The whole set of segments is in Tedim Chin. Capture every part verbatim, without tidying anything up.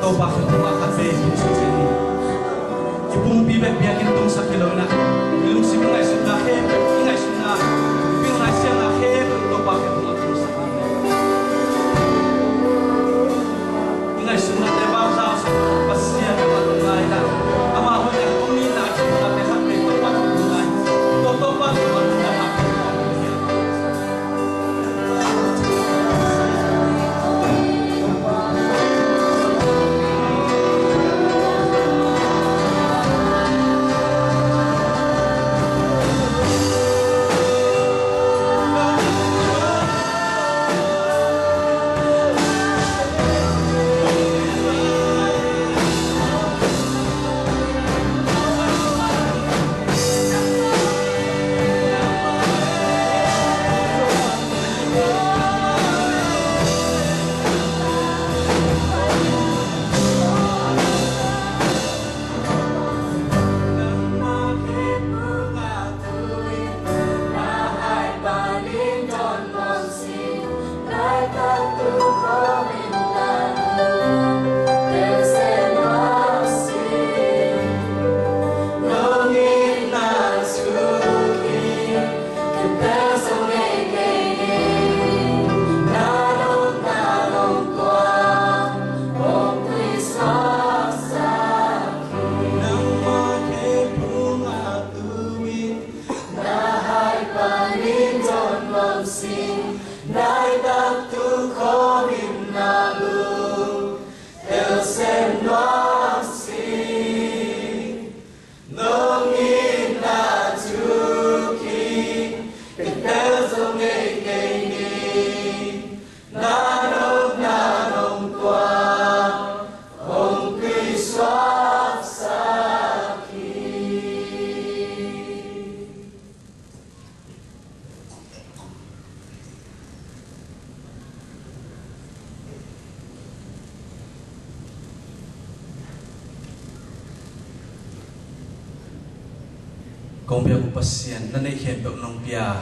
Topa khe tungah khat vei tung suk in, i pumpi bek biakinn tungsak hi lo in ah, i lungsim i ngaihsutna khempeuh, i ngaihsutna, i pil ngaihsiatna khempeuh Topa khe tungah tungsak in, i ngaihsutnate bangzah Pasian amah tungah in ah, amah hoih in ah, kong nihna a khe tungah te khat vei Topa khe tungah in, Topa khe tungah in ah, Kong biak uh Pasian, na neih khempeuh nong pia.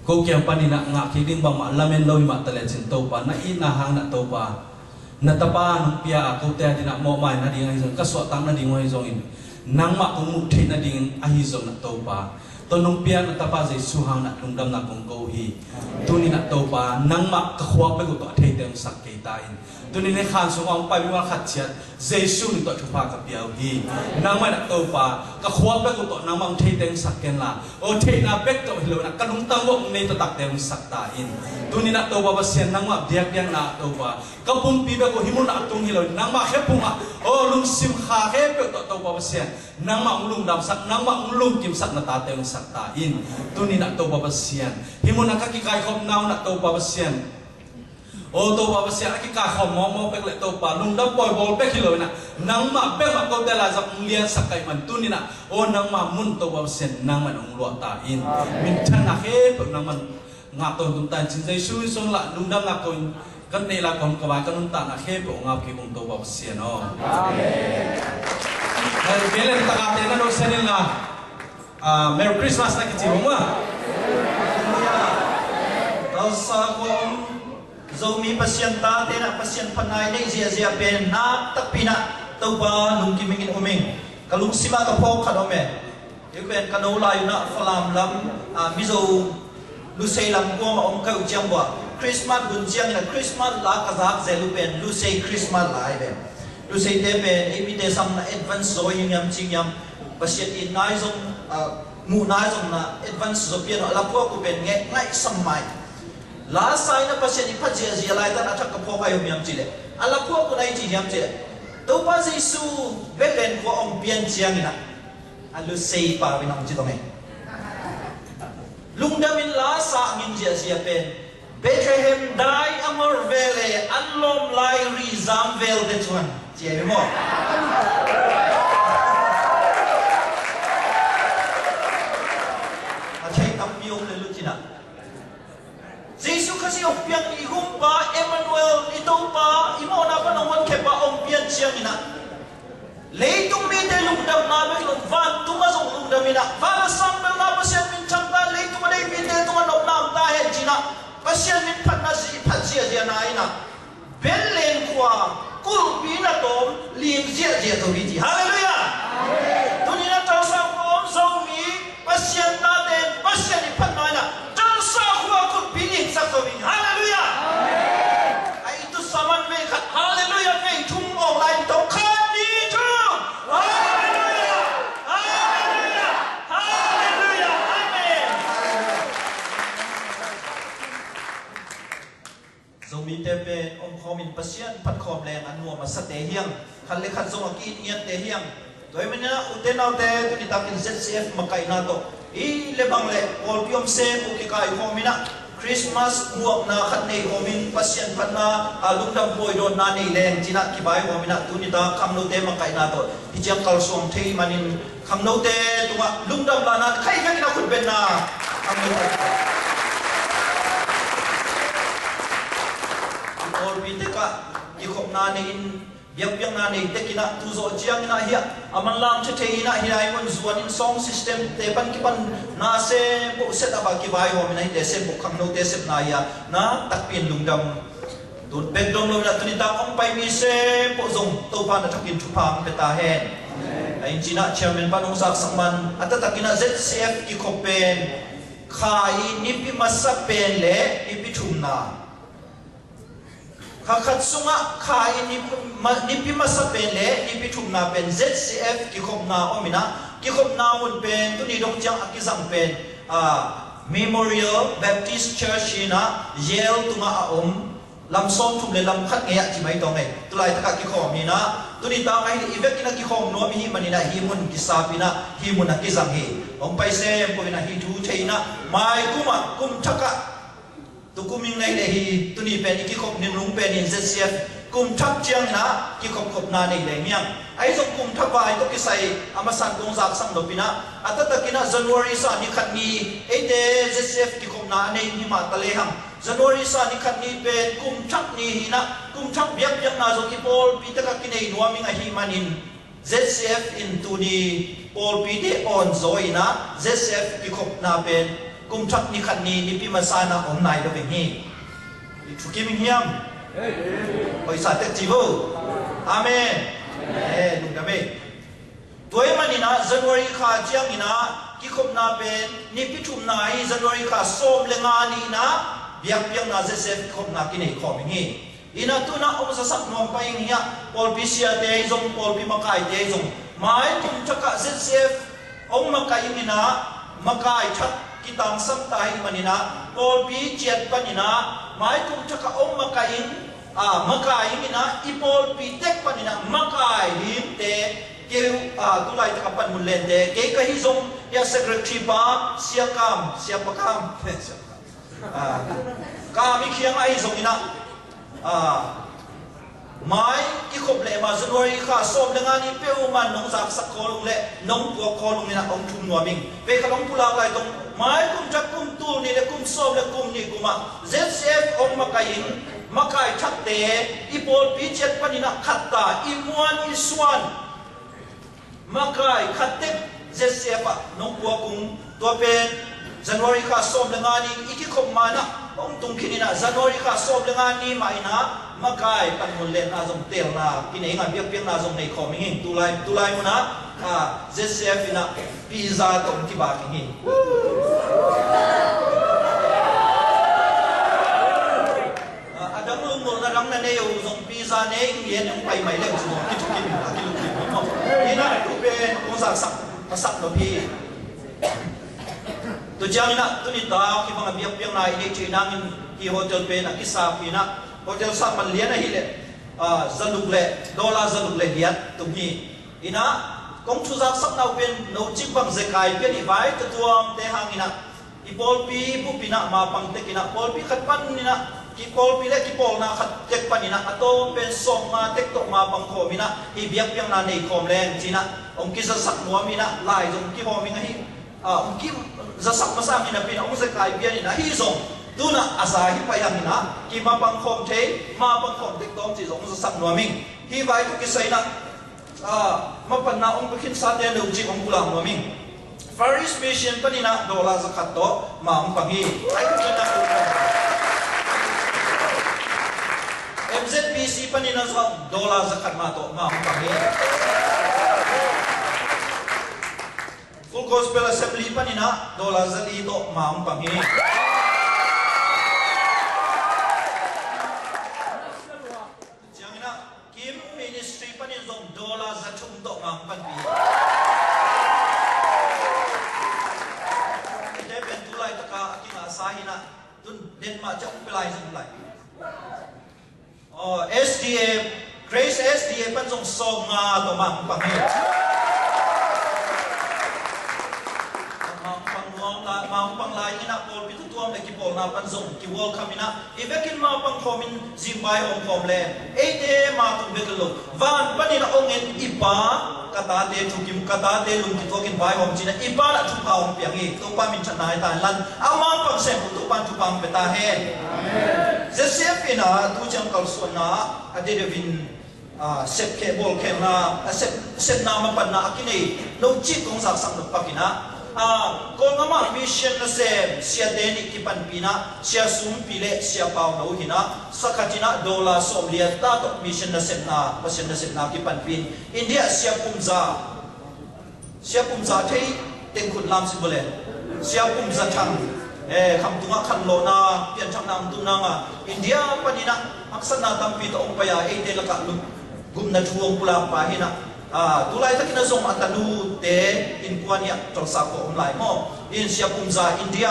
Ko kiang panin ah ngah kik ding bangmah lamen lo hi mah ta lecin Topa, na itna hangin ah Topa, na Tapa nong pia a kote adingin ah mawhmaina ding ahi zongin, ka suahtakna ding uh ahi zongin, nangmah kong muh theih nadingin ahi zongin ah Topa, tua nong pia na Tapa Jesu hangin ah lungdamna kong ko uh hi. Tuni-in ah Topa, nangmah ka khua pek uh tawh a theite hong sak kei ta in. Tuni-in hih khan sungah hong pai mimal khat ciat Jesu min tawh thupha ka pia uh hi. Nangmah in ah Topa, ka khua pek uh tawh nangmah hong theite hong sak ken la, aw theihna bek tawh hi lo in ah ka lungtang uh hong nei taktakte hong sak ta in. Tuni-in ah Topa Pasian, nangmah biakpiakna ah Topa, ka pumpi bek uh hih munah a tung hi lo in, nangmah khephung ah, aw lungsim kha khempeuh tawh Topa Pasian, nangmah hong lungdamsak, nangmah hong lungkimsak na tate hong sak ta in. Tuni-in ah Topa Pasian, hih munah ka kikaikhopna uh ah Topa Pasian, aw Topa Pasian, a kikaikhawm mawkmawk bek le Topa, lungdam pawi bawl bek hi lo in ah, nangmah bek mah kote laizang hong liansak ka hih man tuni-in ah, aw nangmah mun Topa Pasian, nangmah in hong luah ta in. Minthanna khempeuh nangmah in ngah tawntung ta in, cin Jesu min suang lah lungdamna ko in, ka neih lai kawm ka vai ka nuntakna khempeuh hong ngap kik ung Topa Pasian aw. Amen. Amen. Kei le na takate na dawhsan in la, ah, Merry Christmas na kici ung maw. Hallelujah. Tulsa khua om Zomi Pasian tate in ah Pasian phatna i neih ziahziah pen nak takpi in ah Topa lungkim in um ing. Ka lungsim ah ka phawk khat om e. Hi pen ka no lai un ah Falam lam, ah, Mizo Lusei lam kuamah om ka hi uh ciang bua, Christmas hun ciangin ah Christmas la ka zak zel uh pen Lusei Christmas la hi pen. Luseite pen ei mite sang na advance zaw hi ngiam ci ngiam. Pasian itna i zong, ah, muhna i zong na advance zaw pian uh a la phuak uh pen ngeh ngaihsam mai. La sa in ah Pasian i phat ziahziah laitak a thak ka phawk ahi uh hiam cih leh, a la phuak uh na i cih hiam cih leh, Topa Jesu Bethlehem khua hong pian ciangin ah a Lusei pau in hong ci tawh mei. Lungdam in la sa ngin ziahziah pen Bethlehem dai a ngor ve le an lawm lai ri zam vel te cuan ci ahi maw. A thei tampi om le lutin ah Jesu Khazih hong piang, i Humpa Emmanuel, i Topa, i mawhna pan hong honkhia pa hong pian ciangin ah leitung mite lungdamna bek lo, vantung ah zong lungdam in ah, van a sang belna Pasian min thang ta, leitung a dei mite tungah nopna om ta hen ci-in ah Pasian min phatna zi, phat ziahziahna in ah Bethlehem khua kulhpi na tawm ling ziahziah zo hi ci. Halleluiah. Tuni na Tulsa khua om Zomi Pasian tate in Pasian i phatna in ah Tulsa khua kulhpi lingsak zo hi. Halleluiah. A i tusa man vei khat halleluiah vei thum awng lai tawh khat ni thum. Halleluiah. Halleluiah. Halleluiah. Amen. Zomite pen omkhawm in Pasian phatkhawm leng a nuam a sate hi hang. Khat le khat zong a ki-it ngiatte hi hang. Tua ahih manin ah ute naute, tuni takin Z C F makaihna tawh i le bang le pawlpi om sem uh kikaikhawm in ah Christmas muakna khat nei khawm in Pasian phatna a lungdam pawi dawnna nei leng ci-in ah kivaihawm in ah tuni tak khangnote makaihna tawh hih ciang kalsuan thei manin khangnote tungah lungdam lahna khaih vek in a khut benna. Khangnote i pawlpi tekah kikhopna nei in biakpiakna nei tek in ah tu zawh ciangin ah hiah a manlang thethei in ah hiah i mun zuan in sound system te pan kipan na sem poh set up a kivaihawm in ah hihte sem poh khangnote sepna hiah na takpi in lungdam. Tun bek dong lo in ah tuni tak hong pai mi sem poh zong Topa na thakin thupha hong pia ta hen. A in ci-in ah chairman pan hong zaksak man a taktak in ah Z C F kikhop pen kha i nipi masa pen le nipi thumna. Kha khat sungah kha i nipi ma-, nipi masa pen le nipi thumna pen Z C F kikhopna om in ah kikhopna mun pen tuni dong ciang a kizang pen, ah, Memorial Baptist Church hi in ah Yale tungah a om. Lam sawmthum le lam khat ngei ah ci mai tawh ngei. Tulaitak ah kikhawm hi in ah tuni tak ah hi i vek in ah kikhawm nuam i hih manin ah hih mun kisap in ah hih mun a kizang hi. Hong pai sem poh in ah hih thu thei in ah mai kum ah kum thak ah tukum in nei le hi tuni pen i kikhop ni nung pen in Z C F kum thak ciangin ah kikhop khopna nei leng hi hang. Ahi zong kum thak vai tawh kisai a masa in kong zaksak nop in ah a taktak in ah January sang ni khat ni eite Z C F kikhopna a nei hi mah ta lehang January sang ni khat ni pen kum thak ni hi in ah kum thak biakpiakna zong i pawlpi tekah kinei nuam ing ahih manin Z C F in tuni pawlpite awn zaw in ah Z C F kikhopna pen kum thak ni khat ni nipi masa in ah om nai lo ing hi. I thukim ing hiam? Hoih sa tek ci vo. Amen. Eh, lungdam ei. Tua ahih manin ah January kha ciangin ah kikhopna pen nipi thumna hi, January kha sawm le nga ni-in ah biakpiakna Z C F kikhopna kinei khawm ing hi. In ah tu-in ah hong zasak nuam pai ing hi ah, pawlpi siate ahi zong, pawlpi makaite ahi zong mai kum thak ah Z C F hong makaih ing in ah, makai thak kitangsam ta ahih manin ah pawlpi ciat panin ah mai kum thak ah hong makaih ing, ah, makaih ing in ah i pawlpi tek panin ah makai dingte keu, ah, tulaitak a panmun lente kei ka hi zong, hiah secretary pa Sia Kam, Sia Pa Kam, ah, Kam i khiang ahi zongin ah, ah, mai kikhop leh mah January kha sawm le nga ni peuhmah nong zaksak khawl ung leh nong puak khawl ung in ah hong thum nuam ing. Pei khat hong pulak lai tong mai kum thak kum tul nih le kum sawm le kum nih kum ah Z C F hong makaih in makai thakte i pawlpi ciat panin ah khat ta i muan i suan makai khat tek Z C F ah nong puak ung. Tua pen January kha sawm le nga ni i kikhop ma-in ah hong tung khin in ah January kha sawm le nga ni mah in ah makai panmun letna zong telna kinei ngai, biakpiakna zong nei khawm ing. Tulai, tulai mun ah, ah, Z C F in ah pizza tawh kibak ing. Ah, a dang lungmolna dang na nei uh zong pizza ne ing, hong pai mai leng zong kithukim a kilungkim maw. Hi in ah tu pen kong zaksak, a sak nop hi. Tua ciangin ah tuni tak hih bang a biakpiakna i neih theih nangin hih hotel pen a kisap hi in ah, hotel sap man lian ahih leh, ah, zaluk le, dollar zaluk le liat tung hi. In ah kong thu zaksakna uh pen no cik bang zekai pian i vai tuamtuamte hangin ah i pawlpi bup in ah mapang tek in ah pawlpi khat panin ah, ki pawlpi le kipawlna khat tek panin ah a tawm pen sawmnga tek tawh mapang khawm in ah hih biakpiakna nei khawm leng ci-in ah hong kizasak nuam in ah lai zong kihawm ing ahi. Ah, hong kizasak masa ing napi in ah hong zekai pian in ah ahi zong tu-in ah a za hi pai hang in ah kimapang khawm thei, mapang khawm tek tawm cih zong hong zasak nuam ing. Hih vai tawh kisai in ah ah, mapanna hong pia khinsate no cik hong pulak nuam ing. Far East Mission panin ah dollar zakhat tawh ma hong pang hi. Ai, ka kena ko. M Z B C panin a zong dollar za khat mah tawh ma hong pang hi. Full Gospel Assembly panin a dollar za li tawh ma hong pang hi. Ciangin a Kim Ministry panin zong dollar za thum tawh ma hong panpih hi. Ite pen tu laitaka a kingahsa hi a, tun Denmark ciang pia lai zong lai. Oh, S D A, Grace S D A pan zong sawm nga tawh ma hong pang hi. Ma hong pang nuam lai, ma hong pang lai in a pawlpi tuam le kipawlna pan zong ki welcome in a, i vekin ma pang khawm in zingbai hong khawm le, eite ma tung bek lo. Van panin a ong en i Pa, ka tate thukim, ka tate lungkituakin vaihawm cih a i Pa na thupha hong piang hi. Topa minthanna hi ta hen la, a ma pang sem uh Topa thupha hong pia ta hen. Z C F in a tu ciang kalsuanna a dedevin, ah, sepkheh bawlkhehna, a sep, sepna mapanna a kinei no cih kong zaksak nop pakin a, ah, Kawlgam ah mission nasem siate nih kipanpih in a, Sia Sumpi le Sia Pau No hi a, sakhatin a dollar sawm lian ta tawh mission nasepna, Pasian nasepna kipanpih in, India Sia Pumza, Sia Pumza thei teng khut lam si bawle. Sia Pumza Thang, eh, khamtung ah khanlawhna pianthakna hong tun nang a, India panin a haksatna tampi tawh hong pai a, eite lakah lungkimna thu hong pulak pa hi a, ah, tu laitakin a zong a tanute innkuan hi a, Tulsa khua om lai maw. In Sia Pumza India,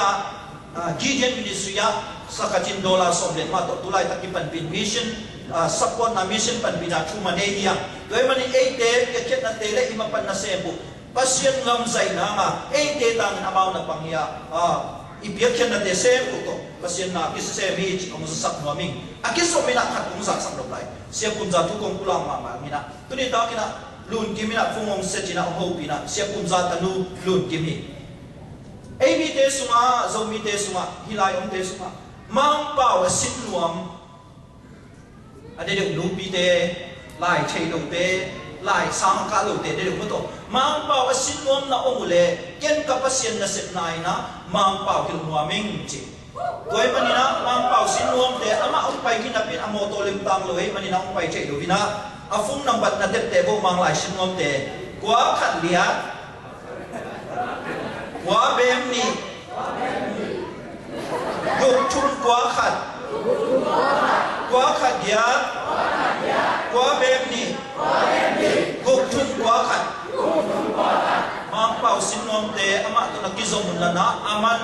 ah, Gideon Ministry ah sakhatin dollar sawm lian mah tawh tu laitak kipanpih in mission, ah, support na mission panpihna thu ma nei hi a. Tua ahih manin eite piakkhiatnate le i mapan nasem uh Pasian gam zaihna ngah eite tangin amau na pang hi a, ah, i piakkhiatnate sem uh tawh Pasian na kisem hi cih hong zasak nuam ing. A kizom in a khat hong zaksak nop lai. Sia Pumza thu kong pulak mahmah ing in a, tuni takin a Lun Kim in a phone hong set in a hong hopih in a, Sia Pumza tanu Lun Kim hi. Ei mite sungah, Zomite sungah, hih lai omte sungah Mangpau a sin nuam, a dedeuh nupite, lai thei lote, lai sang a kah lote, dedeuh maw tawh Mangpau a sin nuam na om uh leh, ken ka Pasian nasepna in a Mangpau hilh nuam ing ci. Tua ahih manin a Mangpau sin nuamte amah hong pai khin napi in a mawtaw lemtang lo ahih manin a hong pai thei lo in a, a phone number na tepte bawh Manglai sin nuamte, kua khat liat, kua bem nih, guk thum kua khat, kua khat giat, kua bem nih, guk thum kua khat. Mangpau sin nuamte amah tawh na kizom un la in a, aman,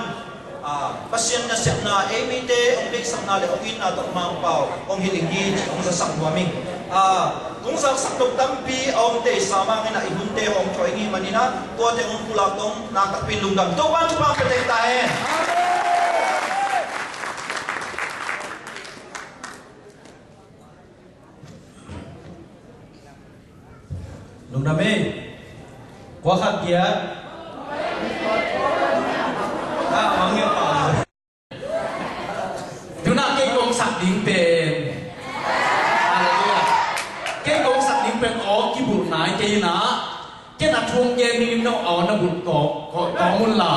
ah, Pasian nasepna, ei mite hong deihsakna le hong itna tawh Mangpau hong hilh ing hi cih hong zasak nuam ing. Ah, kong zaksak nop tampi a om teisa mah ing in a, i hunte hong thuah ing ahih manin a, tuate hong pulak tawh nakpi takpi in lungdam. Topa'n thupha hong pia ta hen. Lungdam ei. Kua khat giat. Ah, mangngilh pah. Tu-in a kei kong sak ding pen, Halleluiah, kei kong sak ding pen aw kibulh nai kei in a, ken a thu hong gen ding in no aw na bulh tawm, tawm un la.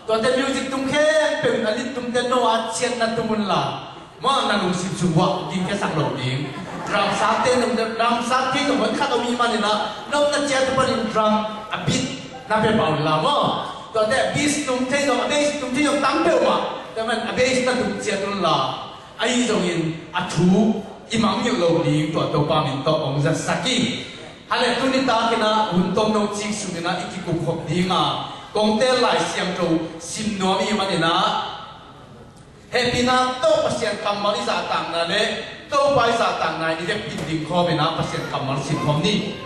Tuate music tung khempeuh in a lit tumte no a ciat na tum un la. Mah na lungsim sung uah ding kei sak lo ding. Drum sate, drum sate kei zong hong khat om ahih manin a, no na ciat uh panin drum a beat na pia pah un la maw. Tuate bass tum thei zong, a bass tum thei zong tam peuhmah. Tua ahih manin a bass na tum ciat un la. Ahi zongin a thu i mangngilh lo ding tua Topa min tawh hong zatsak ing. Hale, tuni takin a hun tomno cik sungin a i kikup khop ding a, kong teel Lai Siangtho sim nuam ahih manin a, hehpihna tawh Pasian kammal i zahtakna le Topa i zahtakna in i vekpi ding khawm in a Pasian kammal sim khawm ni.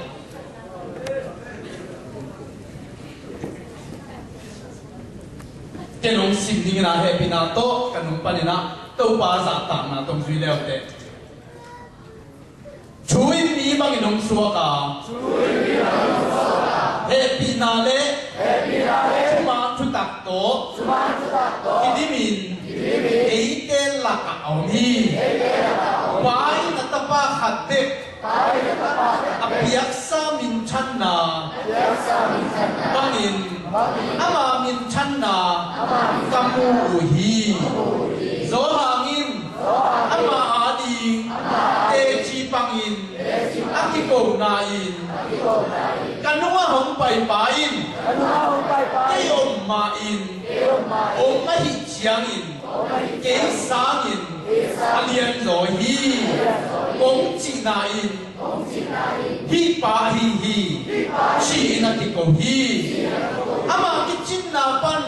Ken hong sim ning in a, hehpihna tawh ka nung panin a Topa zahtakna tawh zui leuteh. Thu in mi bangin hong suak a, hehpihna le thuman thutak tawh kidim in eite lakah a om hi. Pa in a Tapa khat bek a piaksa minthanna bangin ama minthanna ka mu uh hi. Johan in ama ading te bangin a kikona in, ka nungah hong paipa in kei om mahin om ahih ciangin kei sangin a lianzaw hi, kong cihna in hih pa ahi hi, ci-in a kiko hi. Ama kicinna pan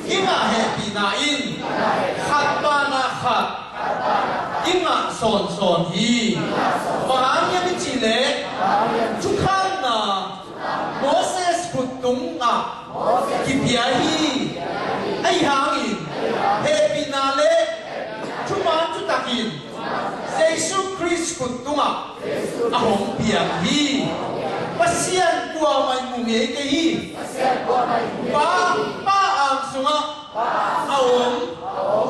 i ngah hehpihna in khat pana khat i ngah sawnsawn hi. Bang hang hiam i cih leh thukham na Moses khut tungah kipia hi. Ahi hangin hehpihna le thuman thutak in Jesu Khrist khut tungah a hong piang hi. Pasian kuamah in mu ngei kei hi. Pa, Pa ang sungah a om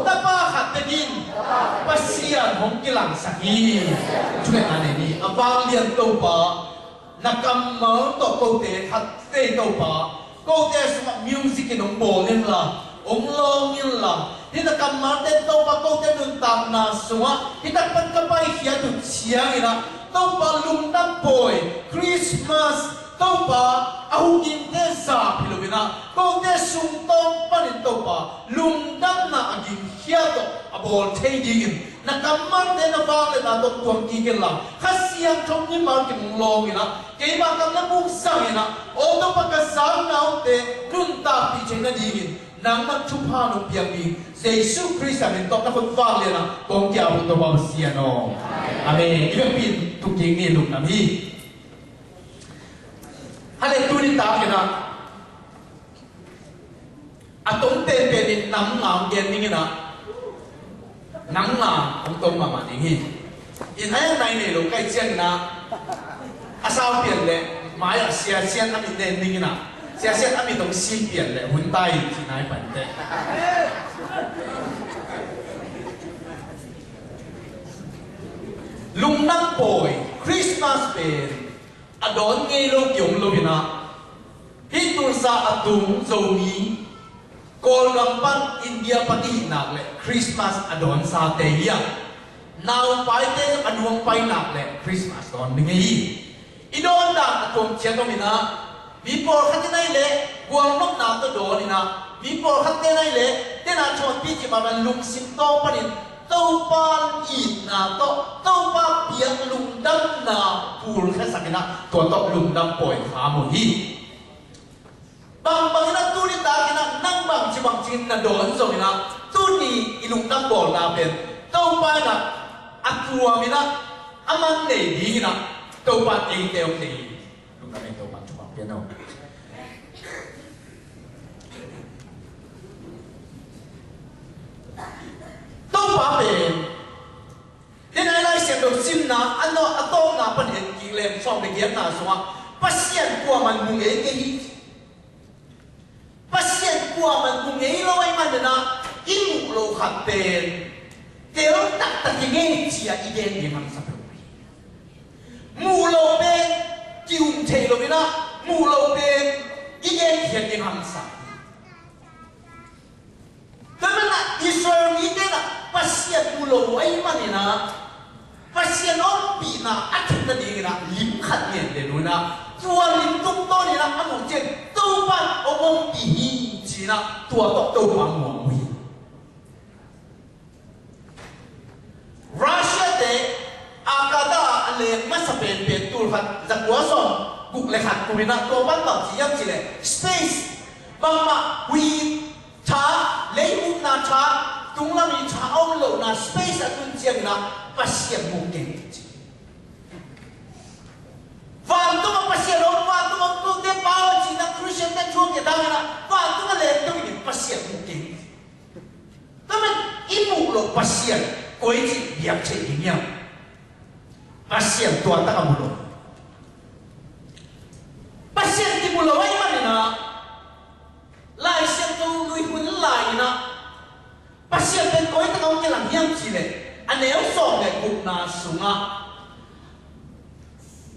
Tapa khat bek in Pasian hong kilangsak hi. Thungetna nei ni. A vanglian Topa, na kammal tawh kote khat vei Topa, kote sungah music in hong bawl inla, hong lawng inla, hih na kammalte Topa kote nuntakna sungah hih tak pan ka paikhiat uh ciangin ah Topa, lungdam pawi Christmas Topa a huk dingte zah hi loin ah kote sungtawng panin Topa lungdamna a gingkhia tawh a bawl thei dingin na kammalte na vangliatna tawh tuam kik inla, Kha Siangtho mimal kim hong lawng inla, keima kam le buk zang inla, aw Topa, ka zakna omte nuntakpih theih nadingin nangmah thupha nong piak ding Jesu Khrist a min tawh na khut vangliatna kong kiap uh Topa Pasian aw. Amen. I biakpi in tung kik ni, lungdam hi. Hale, tuni tak inla a tom penpen in nam nga hong gen ding inla, nam nga hong tom mahmah ding hi. In a, en nai nei lo ka hih ciangin ah a sau pian leh mai ah Sia Sian a mit nen ding inla, Sia Sian a mit hong si pian leh hun tai ci nai pan teh. Lungdam pawi Christmas pen a dawn ngei lo ki om lo inla, hih Tulsa a tung Zomi Kawlgam pan India pan i hih nak leh Christmas a dawnsate hi a, naupaite zong a nuam pai nak leh Christmas dawn ding hi. I dawn dan a tuam ciat om inla, mi pawlkhat in ahih leh gualnopna tawh dawn inla, mi pawlkhatte in ahih leh tena thuanpi cih mah bang lungsim tawng panin Topa itna tawh Topa piak lungdamna pulkhiasak inla, tua tawh lungdam pawi kham uh hi. Bangbang inla tuni tak inla nang bangci bangci in na dawn zong inla, tuni i lungdam bawlna pen Topa inla a tuam inla a man nei ding inla Topa in eite hong deih hi. Lungdam ei, Topa thupha pia in aw. Topa pen, hih nai Lai Siangtho simna a nua, a tawpna pan en kik leng, sawm le giatna sungah Pasian kuamah in mu ngei kei hi. Pasian kuamah in mu ngei lo ahih manin ah i muh loh khat pen tel taktak hi ngei ci-a i gen ding hamsa peuh hi. Muh loh pen ki-um thei lo inla, muh loh pen i gen khiat ding hamsa. Tua manin ah Israel mite in ah Pasian mu lo ahih manin ah Pasian ompihna a thei nadingin ah lim khat ngen den uh inla, tua lim tungtawnin ah a muh ciang Topa in hong ompih hi ci-in ah tua tawh Topa muang uh hi. Russia-te Arctic a leng masa penpen, tul khat za kua sawm guk le khat kum inah, tua pan bang ci hiam cih leh space, bangmah hui tha, leihumna tha, tunglam ii tha a om lohna space a tun cianginah Pasian mu keng ci. Vantungah Pasian om, vantungah om, tute pau cinah Christian-te thuak kei danginah vantungah lengto in Pasian mu keng. Tua manin i muh loh Pasian koici biak thei ding hiam? Pasian tua takah mu lo. Pasian kimu lo ahih maninah Lai Siangtho lui hun lai-inah Pasian pen koi takah hong kilang hiam cih leh, a neu sawm le gukna sungah,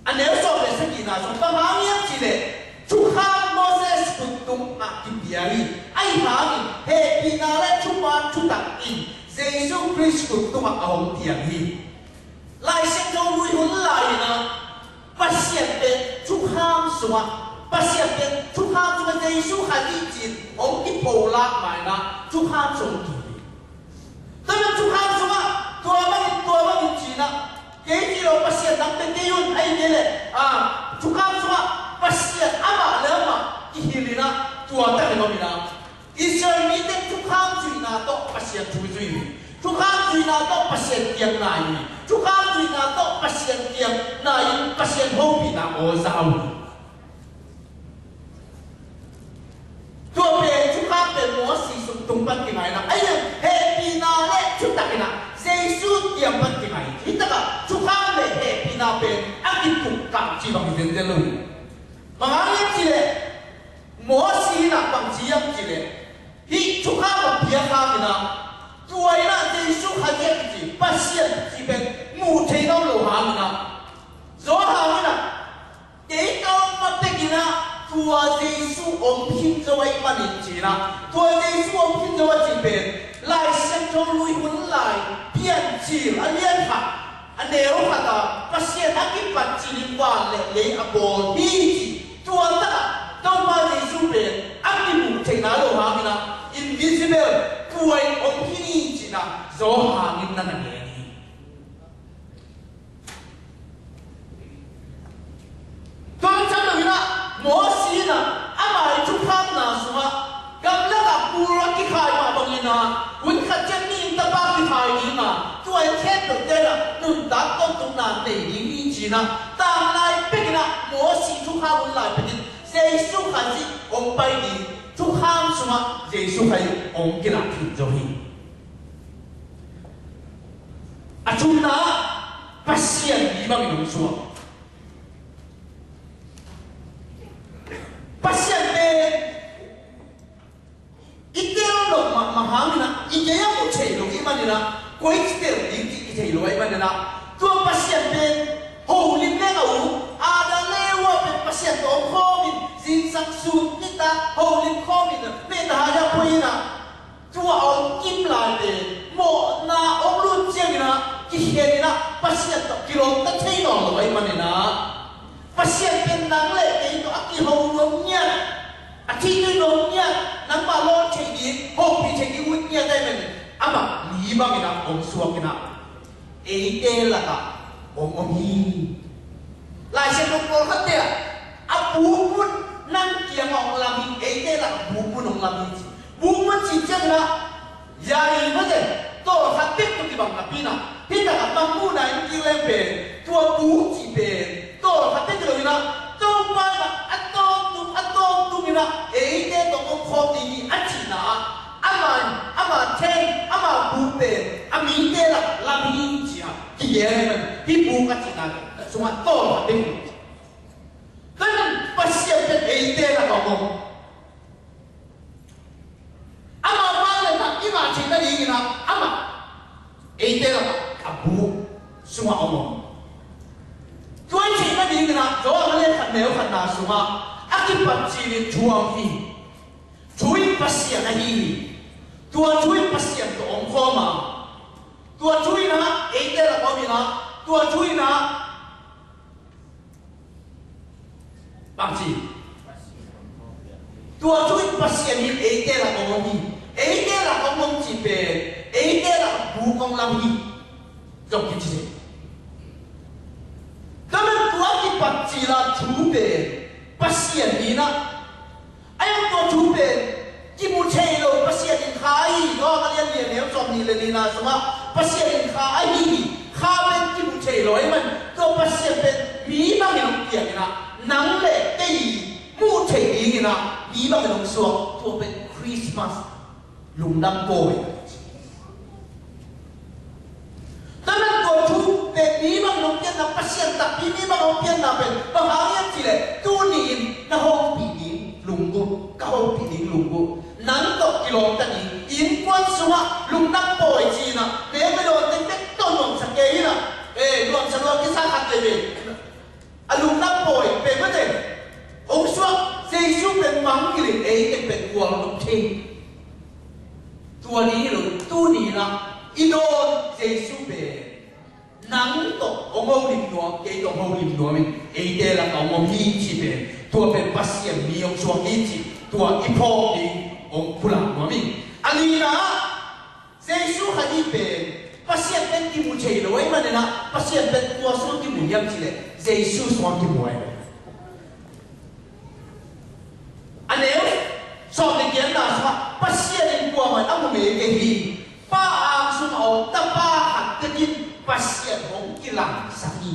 a neu sawm le sagihna sungah, bang hang hiam cih leh thukham Moses khut tungah kipia hi. Ahi hangin hehpihna le thupha thutak in Jesu Khrist khut tungah a hong piang hi. Lai Siangtho lui hun lai-in ah Pasian pen thukham sungah, Pasian pen thukham sungah Jesu Khazih ci-in hong kipholak ma-in ah thukham sung kihi. Tua bek thukham sungah tua bangin, tua bangin ci-in ah, kei ci lo, Pasian nang bek kei un, ahih kei leh, ah, thukham sungah Pasian amah le amah kihilh in ah, tua takin om in ah, Israel mite thukham zuihna tawh Pasian thu zui hi. Thukham zuihna tawh Pasian kiang nai hi. Thukham zuihna tawh Pasian kiang nai-in Pasian hopihna aw za uh hi. Tua pen thukham pen Mosi sung tung pan kingai in ah, ahi hang hehpihna le thutak in ah Jesu kiang pan kingai hi. Hih takah thukham le hehpihna pen a kituk kah cih bang hi zenzen lo hi. Bang hang hiam cih leh Mosi in ah bang ci hiam cih leh, hih thukham a piak hangin ah, tua in ah Jesu Khazih a kici Pasian cih pen muh theih nawn lo hangin ah, Johan in ah, kei ka om ma tek in ah tua Jesu om khin zo ahih manin ci-in ah, tua Jesu om khin zo a cih pen Lai Siangtho lui hun lai Piancil a lian khat, a neu khat ah Pasian a kipat cih in van le lei a bawl hi, ci. Tua takah Topa Jesu pen a kimuh theihna lo hangin ah, invisible, tua in om khin hi, ci-in ah Johan in na na gen hi. Tua bek tham lo in ah, Mosi in ah ama i thukhamna sungah gamlak ah kul a kikhai mah bangin ah, hun khat ciang mihing Tapa kikhai ding a, tua in khempeuhte in ah nuntak tawntungna nei ding hi, ci-in ah, tanglai pek in ah Mosi thukham hun lai pek in Jesu Khazih hong pai ding, thukham sungah Jesu Khazih hong kilak khin zo hi. A thumna, Pasian mi bangin hong suak. Pasian pen i tel lo mahmah hangin ah, i gei a mu thei lo ahih manin ah, koi ci tel ding cih i thei lo ahih manin ah, tua Pasian pen holim leng a ut, Adam le Eva pen Pasian tawh om khawmin, zingsang sun nitak holim khawmin, mehta hai a poi in ah, tua a om kim lai pen mawhna hong lut ciangin ah, kikhen in ah, Pasian tawh kilawmta thei nawn lo ahih manin ah, Pasian pen nang le kei tawh a kiho nuam ngiat, a thei nuam ngiat, nangmah lawn thei ding, hopih thei ding ut ngiat ahih manin, amah mi bangin ah hong suak in ah, eite lakah hong om hi. Lai Siangtho pawlkhatte ah, a buk mun nang kiangah hong lam hi, eite lakah buk mun hong lam hi, ci. Buk mun cih ciangin ah, yai mate, tawlkhat bek tawh kibang napi in ah, hih takah bang muhna in kik leng pen, tua buk cih pen tawlkhat bek hi lo in ah, Topa in ah a tawntung, a tawntung in ah eite tawh om khawm ding hi, a cihna ah, ama in, ama then, ama buk pen a mite lakah lam hi, ci-a kigen ahih man, hih buk a cihna sungah tawlkhat bek hi. Tua ahih man Pasian pen eite lakah hong om. Amah vangliatna i ngah theih nadingin ah, amah eite lakah a buk sungah hong om. Tua i theih nadingin ah, Johan a lian khat neu khatna sungah a kipat cil in thu a om hi. Thu in Pasian ahi hi. Tua thu in Pasian tawh om khawm a, tua thu in ah eite lakah om in ah, tua thu in ah, bangci, tua thu in Pasian in eite lakah hong om hi. Eite lakah hong om cih pen, eite lakah buk hong lam hi, zong kici hi. Tua man tua kipat cil a thu pen Pasian hi in ah, a hiang tua thu pen kimu thei lo, Pasian in kha ahi hi. Johan a lian li a neu sawmnih le lina sungah Pasian in kha ahi hi. Kha pen kimu thei lo ahih man, tua Pasian pen mi bangin hong piang in ah, nang le kei muh theih dingin ah mi bangin hong suak. Tua pen Christmas, lungdam pawi. Tua man tua thu pen mi bang hong pianna, Pasian takpi mi bang hong pianna pen bang hang hiam cih leh, tuni in na hopih ding lunggut, ka hopih ding lunggut, nang tawh kilawmta ding, innkuan sungah lungdam pawi ci-in ah, mel a dawn teng bek tawh nuamsa kei in ah, eh, nuamsa lua kisa khat veve. A lungdam pawi pen mate, hong suak Jesu pen mang kil in, ei teng pen gualnop thei. Tua ni hi lo, tuni in ah i dawn Jesu pen Nang tawh hong holim nuam, kei tawh hong holim nuam in, eite lakah hong om hi cih pen, tua pen Pasian mi hong suak hi cih, tua i phawk ding hong pulak nuam hi. A lina ah, Jesu Khazih pen Pasian pen kimu thei lo ahih manin ah, Pasian pen kua sungah kimu hiam cih leh Jesu sungah kimu ahi. A neu sawm le giatna sungah Pasian in kuamah in a mu ngei kei hi. Pa ang sungah a om Tapa khat tek in Pasian hong kilangsak hi.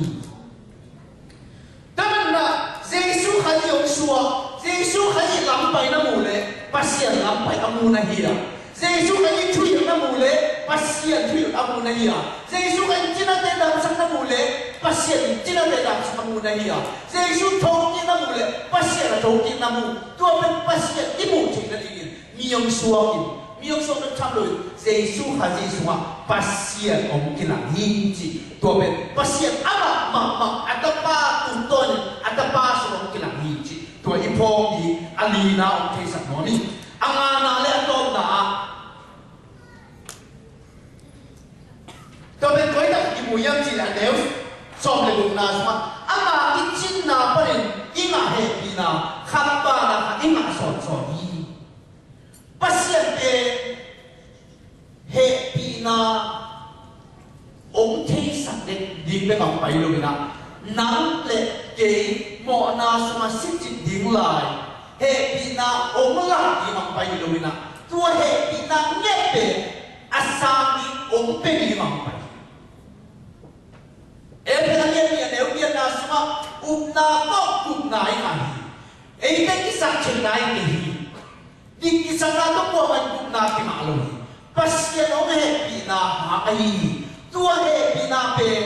Tua manin ah Jesu Khazih hong suak, Jesu Khazih lam pai na mu leh Pasian lam pai a mu na hi a. Jesu Khazih thuhilh na mu leh Pasian thuhilh a mu na hi a. Jesu Khazih cinate damsak na mu leh Pasian cinate damsak a mu na hi a. Jesu thokik na mu leh Pasian a thokik na mu. Tua pen Pasian i muh theihna dingin mi hong suak in, mi hong suak na tham lo in, Jesu Khazih sungah Pasian hong kilang hi cih. Tua pen Pasian amah mahmah a Tapa tungtawnin a Tapa sungah hong kilang hi cih. Tua i phawk ding a lina hong theisak nuam hi. A ngana le a tawpna ah, tua pen koi tak kimu hiam cih leh a neu sawm le gukna sungah, ama kicinna panin i ngah hehpihna khat banah khat i ngah sawnsawn hi. Pasian pen hehpihna hong theisak dek ding bek a pai lo in ah, nang le kei mawhna sungah sicip ding lai hehpihna hong lak ding a pai lo in ah, tua hehpihna ngiat pen a sang ding hong pia ding a pai. Efesa lian nih a neu giatna sungah upna tawh gupna i ngah hi. Eite kisaktheihna i ngah hi. Dik kisakna tawh kuamah in gupna kingah lo hi. Pasian hong hehpihna hang ahi hi. Tua hehpihna pen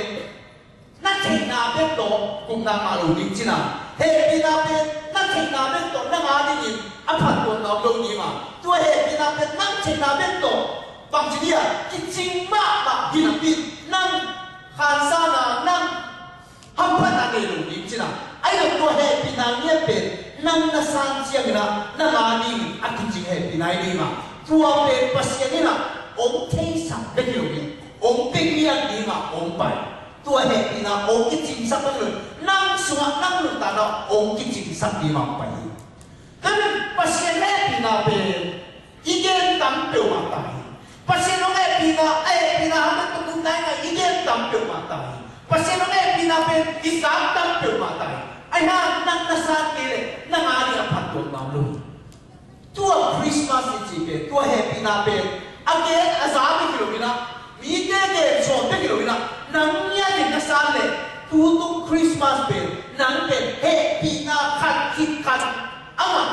na theihna bek tawh gupna ngah lo ding cih na. Hehpihna pen na theihna bek tawh na ngah dingin a phattuamna om lo ding a. Tua hehpihna pen nang theihna bek tawh bangci dia kicing mahmah hi napi, nang khansana, nang hamphatna nei lo ding cih na. Ahi zong tua hehpihna ngiat pen nang na san ciangin ah na ngah ding a kicing hehpihna hi ding a. Tua pen Pasian in ah hong theisak bek hi lo ding, hong pia ngiat ding a hong pai. Tua hehpihna hong kicingsak bek hi lo ding, nang sungah nang nuntakna hong kicingsak ding a hong pai hi. Tua pen Pasian hehpihna pen i gen tam peuhmah ta hi. Pasian hong hehpihna, a hehpihna hang na tuk nai ngai i gen tam peuhmah ta hi. Pasian hong hehpihna pen i zak tam peuhmah ta hi. Ahi hang nang na san kei leh na ngah ding a phattuamna om lo hi. Tua Christmas i cih pen, tua hehpihna pen a gen a za bek hi lo in ah, mite gen sawn bek hi lo in ah, nang ngiat in na san leh tutung Christmas pen nang pen hehpihna khat khit khat a ngah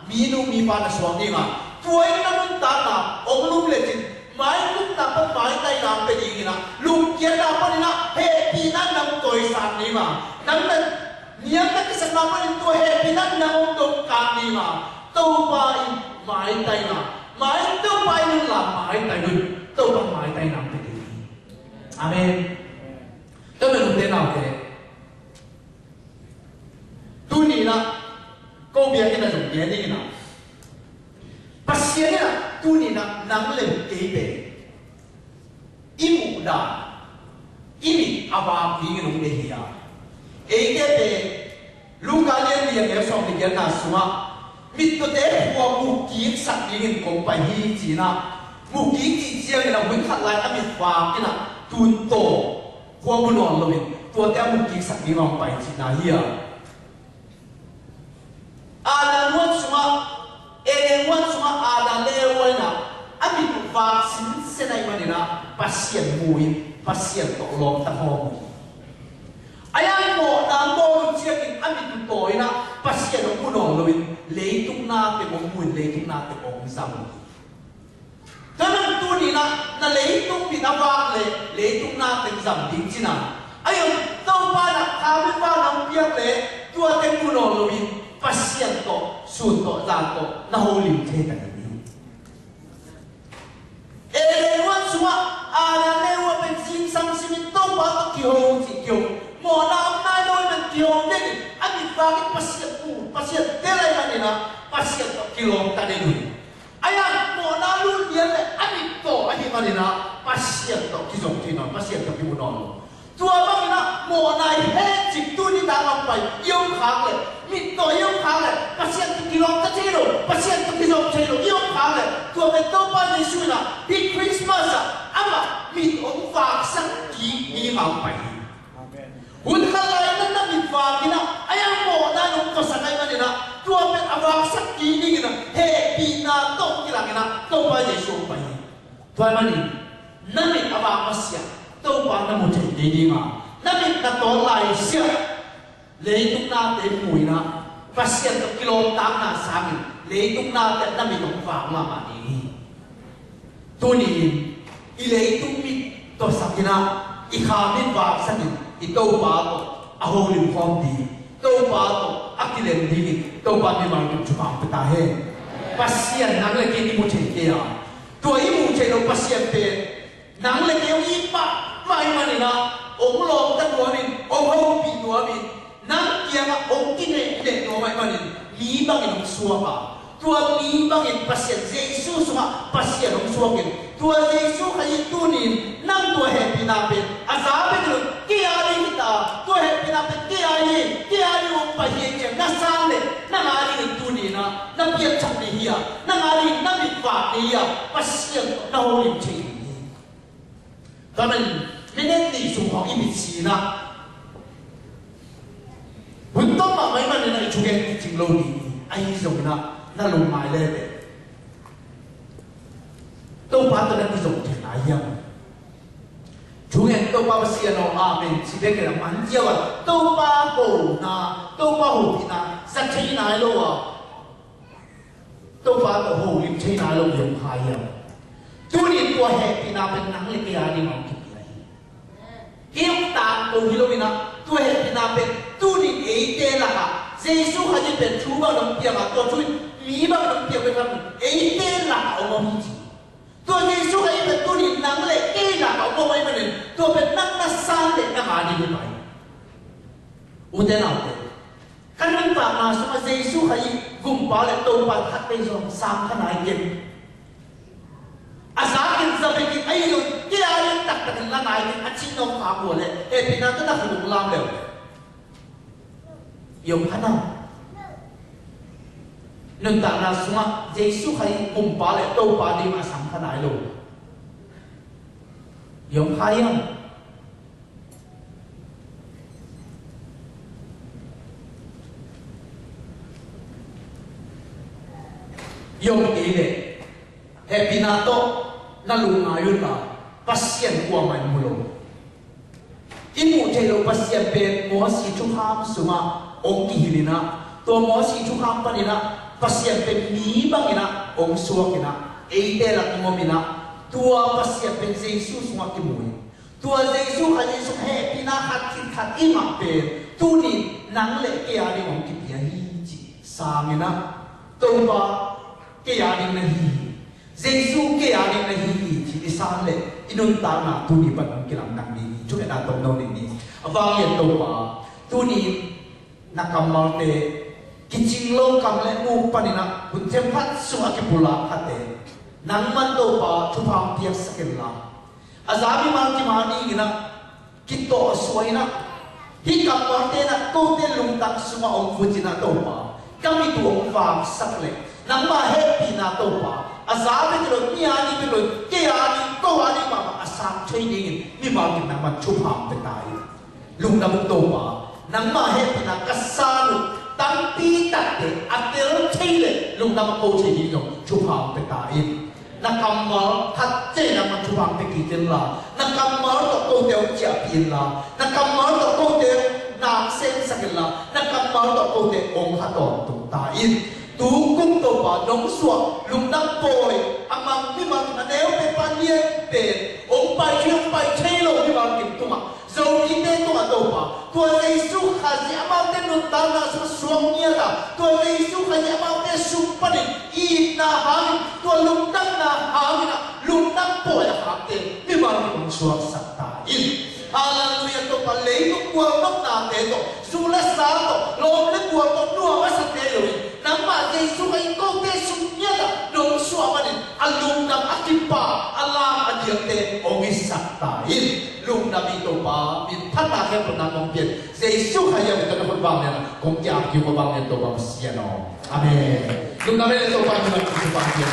minu mipa na suak ding a, tua in na nuntakna hong lum lecin maitupna pan maitaina hong pia ding in ah, lungkiatna panin ah hehpihna nang tawisan ding a, nang na niamna kisakna panin tua hehpihna nang hong dongkak ding a, Topa in maitaina, mai Topa in nang lam maitai un, Topa in maitaina hong pia ding hi. Amen. Tua manin ute naute, tuni in ah ko biakinn ah zong gen ning in ah, Pasian in ah tuni in ah nang le kei pen i muh dan, i mit a vak dingin hong deih hi a. Eite pen Luka lian li a neu sawm le giatna sungah mittawte khua mukiksak dingin kong pai hi ci-in ah, mukik cih ciangin a hun khat lai a mit vak in ah tun taw khua mu nawn loin tuate a mukiksak ding a hong pai cihna hi a. Adam huan sungah, Eden huan sungah Adam le Eva in ah a mit uh vak sinsen ahih manin ah Pasian mu in Pasian tawh lawmta khawm uh hi. A yang mawhna bawl uh ciangin a mit uh tawi in ah Pasian hong mu nawn loin leitung na teng hong mu in leitung na teng hong zam uh hi. Tua manin tuni in ah na leitung mit a vak leh leitung na teng zam ding cihna. Ahi zong Topa in ah kha le va na hong piak leh tua teng mu nawn loin Pasian tawh sun tawh zan tawh na holim thei ta ding hi. Eden huan sungah Adam le Eva pen zingsang simin Topa tawh kiho cih kiho, mawhna om nai lo in ah kiho den in a mit vak in Pasian mu, Pasian tel ahih manin ah Pasian tawh kilawmta den uh hi. Ahi hang mawhna lut lian leh a mit taw ahih manin ah Pasian tawh kizong thei nawn, Pasian tawh kimu nawn lo. Tua bangin ah mawhna i hehcip tuni tak a pai i om khak leh, mittaw i om khak leh, Pasian tawh kilawmta thei lo, Pasian tawh kizom thei lo i om khak leh, tua pen Topa Jesuh in ah hih Christmas ah amah mit hong vaksak kik ding a hong pai hi. Hun khat lai-in na mit vak in ah, a iang mawhna in hong tawsak ahih manin ah, tua pen a vaksak kik dingin ah hehpihna tawh kilang in ah Topa Jesuh hong pai hi. Tua ahih manin na mit a vak masiah Topa na mu thei kei ding a, na mit na tawn lai siah leitung nate mu in ah, Pasian tawh kilawmtatna sangin leitung nate na mit hong vak mahmah ding hi. Tuni-in i leitung mit tawsak in ah, i kha mit vaksak in i Topa tawh a holim khawm ding, Topa tawh a kilem dingin Topa in mimal kim thupha hong pia ta hen. Pasian nang le kei i mu thei kei a, tua i mu thei lo Pasian pen nang le kei hong it mahmah ahih manin ah, hong lawmta nuamin, hong hopih nuamin, nang kiangah hong kinehneh nuam ahih manin mi bangin hong suak a, tua mi bangin Pasian Jesuh sungah Pasian hong suakin, tua Jesuh Khazih tuni-in nang tua hehpihna pen a za bek lo, kei a ding hi ta, tua hehpihna pen kei a hi, kei a ding hong pai hi, ciang na san leh, nang a dingin tuni-in ah na piangthak ni hi a, nang a dingin na mit vak ni hi a, Pasian tawh na holim thei hi. Tua ahih manin minute nih sung khawng i mit si in ah, hun tom mahmah ahih manin ah i thugen kicing lo ding hi. Ahi zongin ah na lungngai leh teh, Topa tawh na kizom thei lai hiam? Thugen, Topa Pasian aw, amen ci bek in ah man ziau a, Topa hona, Topa hopihna za thei nai lo a, Topa tawh holim thei nai lo i om kha hiam? Tuni-in tua hehpihna pen nang le kei a ding a hong kipia hi. Kei hong tangko hi lo in ah, tua hehpihna pen tuni-in eite lakah Jesuh Khazih pen thu bang hong piang a, tua thu in mi bang hong piang bek tham, eite lakah hong om hi ci. Tua Jesuh Khazih pen tuni-in nang le kei lakah hong om ahih manin, tua pen nang na san leh nang a ding hi pai. Ute naute, ka nuntakna sungah Jesuh Khazih Gumpa le Topa khat vei zong sang kha nai kei. A zak in za bek in, ahi zong kei a ding taktak in la nai kei a cih nong kha kua leh, hehpihna tawh na kha dong lam leu leh i om kha na. Nuntakna sungah Jesuh Khazih Gumpa le Topa ding a sang kha nai lo i om kha hiam? I om kei leh, hehpihna tawh na lungngai un la, Pasian kuamah in mu lo. I muh theih loh Pasian pen Mosi thukham sungah hong kihilh in ah, tua Mosi thukham panin ah Pasian pen mi bangin ah hong suak in ah, eite lakah hong om in ah, tua Pasian pen Jesuh sungah kimu in, tua Jesuh Khazih sung hehpihna khat khit khat i ngah pen tuni nang le kei a ding hong kipia hi ci sang in ah, Topa kei a ding na hi hi, Jesuh kei a ding na hi hi ci i san leh i nuntakna tuni pan hong kilamdang ding hi. Thungetna tomno ning ni. A vanglian Topa, tuni na kammalte, kicing lo kam le muk panin ah hun themkhat sungah kipulak khatte, nangman Topa thupha hong piaksak inla, a za mimal kim a dingin ah kitawh suah in ah, hih kammalte in ah kote lungtang sungah hong vut in ah Topa, ka mit uh hong vaksak leh, nangmah hehpihna Topa, a za bek hi lo, mi a ding bek hi lo, kei a ding, ko a ding mahmah a sang thei dingin mimal kim nangman thupha hong pia ta in. Lungdam uh Topa, nangmah hehpihna ka san uh tampi takte a tel thei leh lungdam a ko thei ding zong thupha hong pia ta in. Na kammal khat ciang nangman thupha hong pia kik inla, na kammal tawh kote hong ciahpih inla, na kammal tawh kote hong nak semsak inla, na kammal tawh kote hong kha tawntung ta in. Tu kum Topa nong suah lungdam pawi a mang mimal kim, a neu pen, pa lian pen, hong pai thei, hong pai thei lo mimal kim tungah Zomite tungah Topa, tua Jesuh Khazih amaute nuntakna sung suak ngiat a, tua Jesuh Khazih amaute sung panin itna hangin, tua lungdamna hangin ah lungdam pawi a khakte mimal kim hong suaksak ta in. Halleluiah Topa, leitung gualnopnate tawh, zu le sa tawh, lawm le gual tawh nuam a sa thei loin, nangmah Jesuh Khazih kote sung ngiat ah nong suah manin a lungdam, a kipak, a lam, a diakte hong hisak ta in. Lungdam Tami Topa, min phatna khempeuh nang hong pia in. Jesu Khazih min tawh na khut vang lian a kong kiang kiu mah vang lian Topa Pasian aw. Amen. Lungdam ei le Topa min lam Jesu vang lian.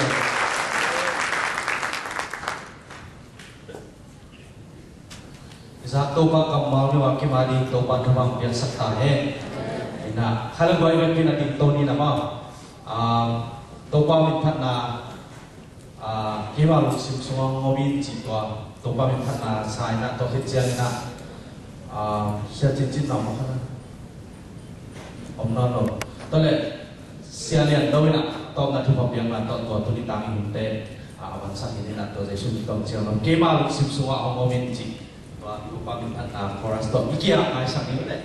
Isaac Topa kammal mi wang kim a ding Topa thupha piaksak ta hen. Ina khala guai vekpi na ding to ni na ma. Ah, Topa min phatna Ah, keima lungsim sungah hong om in cih tua Topa min phatna sa in ah, tua khit ciangin ah, ah, Sia Cin Cin na om kha na. Om nawn lo. Tua leh Sia Lian Do in ah tawpna thupha piakna tawh tua tuni tang i hunte, ah, a vansak hi in ah tua Jesu min tawh ciang lo. Keima lungsim sungah hong om in cih tua Topa min phatna chorus tawh i kiang ngaisak ni leh.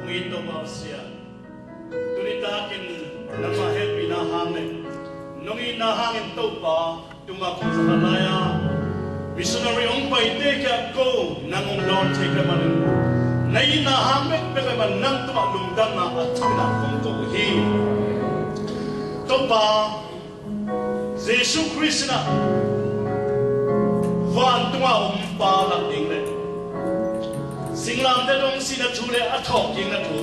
Hong it Topa Pasian, tuni takin nangmah hehpihna hang le nong itna hangin Topa, tuma kong za khat lai-a missionary hong paite kiang ko nang hong dawn thei peuhmah in, na itna hang bekbek ahih manin nang tungah lungdamna a thakin ah kong ko uh hi. Topa, Jesu Khrist in ah vantung a om pa lak ding le singlamteh tawh hong sihna thu le a thawhkikna thu,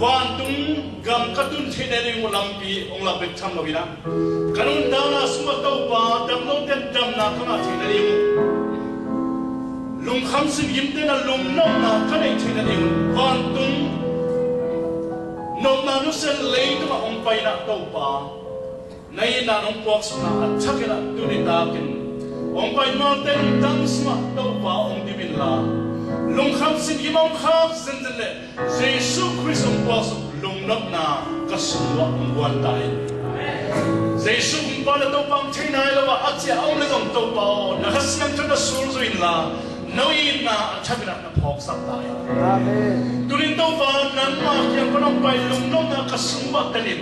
vantung gam ka tun theihna ding uh lampi hong lak bek tham lo in ah, ka nuntakna sungah Topa damlote in damna ka ngah theihna ding uh, lungkham singgimte in ah lungnopna ka neih theihna ding uh, vantung nopna nusia in leitungah hong pai in ah Topa, na itna nong puaksukna a thakin ah tuni takin hong pai malte nuntakna sungah Topa hong dim inla, lungkham singgim hong khak zenzen leh Jesu Khrist hong puaksuk lungnopna ka sung uah hong guan ta in. Jesu hong pa le Topa hong thei nai lo ah a ciah a om le zong Topa aw, na Kha Siangtho na sulzui inla, no itna a thakin ah na phawksak ta in. Amen. Tunin Topa nangmah kiang pan hong pai lungnopna ka sung uah tel in,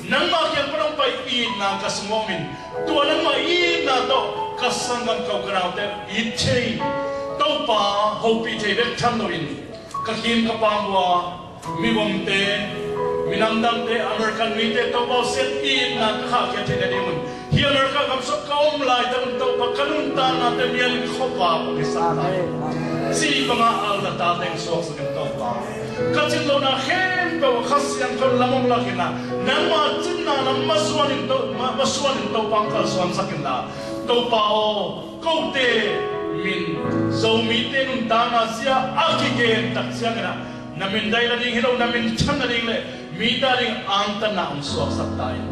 nangmah kiang pan hong pai itna ka sung uah om in, tua nangmah itna tawh ka sanggam ko ka naute it thei, Topa hopih thei bek tham loin, ka kim ka pam uh a, mivomte, minam dangte, American mite, Topa aw, sian itna ka khahkhia theihna ding un, hih America gam sung ka om laitak un Topa, ka nuntaknate mial in khuavak hong hisak ta in. Amen. Amen. Ci banga al na tate hong suaksak in Topa, ka cin lohna khempeuh ah Kha Siangtho in lam hong lak in ah, nangma cinna lam masuan in To-, ma-, masuan in Topa hong kalsuansak inla, Topa aw, kote min Zomite nuntakna zia a kigen tak ciangin ah, na min dai nading hi lo, na min than nading le mite ading angtanna hong suaksak ta in.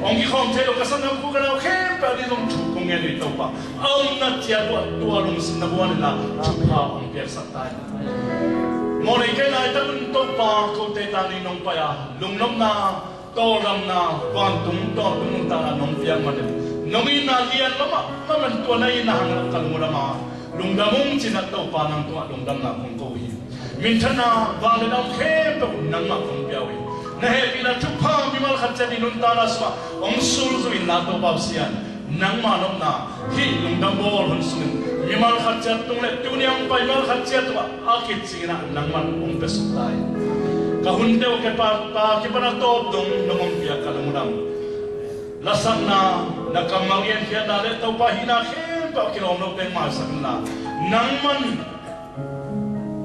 Hong kikhawm thei lo ka sanggam ko ka nau khempeuh ading zong thu kong ngen uh hi Topa. A omna ciat uah tua lungsim na buan inla thupha hong piaksak ta in. Mawhnei kei laitak un Topa, kote tang ding nong pai a, lungnopna, tawldamna, vantung tawntung nuntakna nong piak manin, nong itna lian mahmah, mahmah in tua na itna hangin ka lungdam a, Lungdam ung ci-in ah Topa nang tungah lungdamna kong ko hi. Minthanna, vangliatna khempeuh nangmah kong pia uh hi. Na hehpihna thupha mimal khat ciat i nuntakna sungah hong sulzui inla Topa Pasian, nangmah nopna hih lungdam bawl hun sungin mimal khat ciat tung le tuni a hong pai mimal khat ciat tungah a kicingin ah nangman hong piasuk ta hi. Ka hunte uh kei pa, pa kipan a tawp dong nong hong piak ka lungdam. Lasakna, na kammal genkhiatna le Topa hihna khempeuh a kilawm lo teng maisak inla, nangman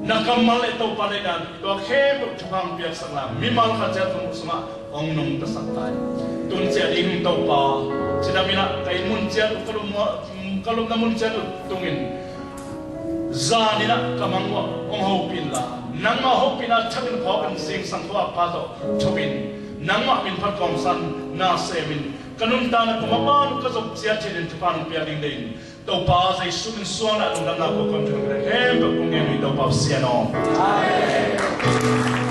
na kammal le Topa deihna tua khempeuh thupha hong piaksak la, mimal khat ciat tung sungah hong nungtasak ta hi. Tun ciah ding Topa, cidam in ah ka inn mun ciat uh, ka lum, ka lupna mun ciat uh tungin, zan in ah ka mang uh ah hong hopih inla, nangmah hopihna thakin phawk in zingsang khua-ak pa tawh thuk in, nangmah min phat kawmsan na sem in, ka nuntakna ka maban uh ka zop ciat theih dingin thupha nong pia ding deih in, Topa Jesu min suang in ah lungdamna kong ko, khempeuh kong ngen uh hi Topa Pasian aw. Amen.